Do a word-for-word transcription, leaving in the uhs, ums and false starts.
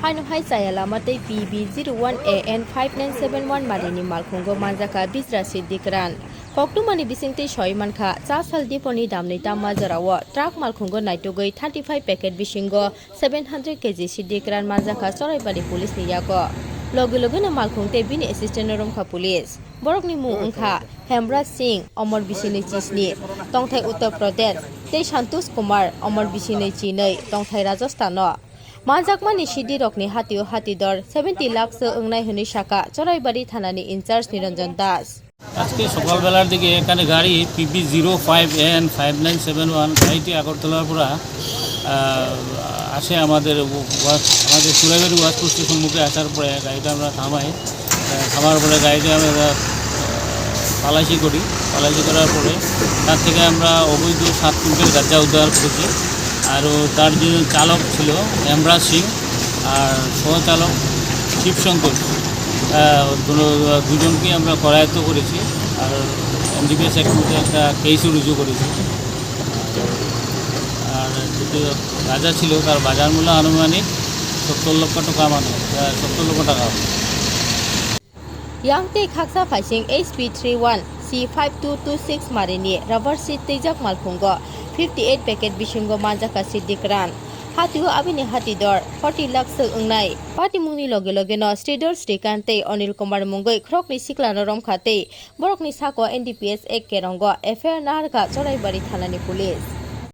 Haino hai chaya lama tei P B zero one A N five nine seven one marini malkhungo manjakha Bijra Siddhi Kran. Koktwmani bisingtwi soi mankha, cha sal diponi damni tamma jorao truck malkhungo naitugwi thirty five packet bisingo seven hundred K G Siddhi Kran manjakha Choraibari police ni yago. Logi logino malkhung tei bini assistant no romkha police. Borokni mung wngkha Hemraj Singh, omor bisinwi chisni, tongthai Uttar Pradesh, tei Santosh Kumar, omor bisinwi chinwi, tongthai Rajasthan no. Manjakmani Siddhi rokni hatio hatidor seventy lakh se wngnai hwnwi saka Choraibari thanani in-charge Niranjan Das. আজকে সকালবেলার দিকে এখানে গাড়ি PB zero five N five nine seven one গাড়িটি আগরতলার পৰা আহ, আসে আমাদের ওয়া- আমাদের চোরাইবাড়ি ওয়াশ পোস্টের সম্মুখে আসার পরে গাড়িটা আমরা থামাই। আহ, থামার পরে গাড়িটা আমরা আহ, তালাশি করি। তালাশি করার পরে তার থেকে আমরা অবৈধ সাত কুইন্টাল গাঁজা উদ্ধার করেছি। আর ও তার যে চালক ছিল হেমরাজ সিং, আর সহচালক শিবশঙ্কর, আহ, দুনো- দুজনকেই আমরা করায়ত্ত করেছি। আর এনডিপিএস অ্যাক্ট মতে একটা কেসও রুজু করেছি। আর যেহেতু গাঁজা ছিল, তার বাজার মূল্য আনুমানিক সত্তর লক্ষ টাকা, মানে প্রায় সত্তর লক্ষ টাকা হবে। Yang tei khaksa phaising H P three one C five two two six marini rubber sheet twijak malkhungo fifty eight packet bisingo manjakha Siddhi Kran. Hatio abini hati dor forty lakh swk wngnai. Patimungni loge logeno Sridhar Srikanth tei Anil Kumar mungwi khoroknwi siklano romkha tei borokni sako N D P S Act kerongo F I R narwkha Choraibari thanani police.